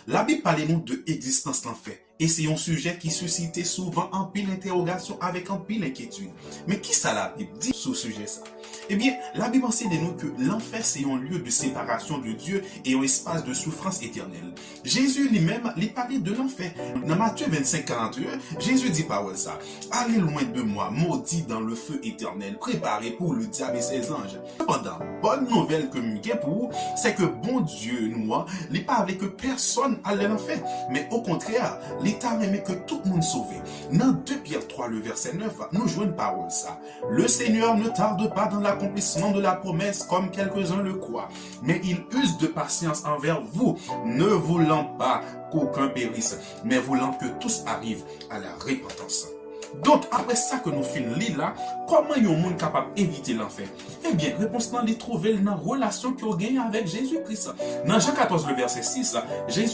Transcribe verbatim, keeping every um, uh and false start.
Labib pale nou de egzistans lanfè, e se yon sijè ki sisite souvan anpil entèwogasyon avèk anpil enkyetid. Men kisa Labib di sou sijè sa? Ebyen, Labib ansenye nou ke lanfè se yon lye de separasyon de Dye e yon espas de soufrans etènèl. Jezi li menm, li pale de lanfè. Nan Matye vennsenk karanteyen, Jezi di pawòl sa: "Allez loin de moi, maudits, dans le feu éternel, préparé pour le diable et ses anges." Sepandan, bòn nouvèl ke m gen pou ou, se ke Bondye nou an, li pa vle ke pèsonn al nan lanfè, men okontrè, li ta renmen ke tout moun sove. Nan de Pyè twa, le vèsè nèf, nou jwenn pawòl sa: "Le Seigneur ne tarde pas dans l'accomplissement de la promesse, comme quelques-uns le croient, mais il use de patience envers vous, ne voulant pas qu'aucun périsse, mais voulant que tous arrivent à la repentance." Donk, apre sa ke nou fin li la, kòman yon moun kapab evite lanfè? Ebyen, repons lan li twouve l nan relasyon ke w genyen avèk Jezi Kris. Nan Jan katòz, le vèsè sis, Jezi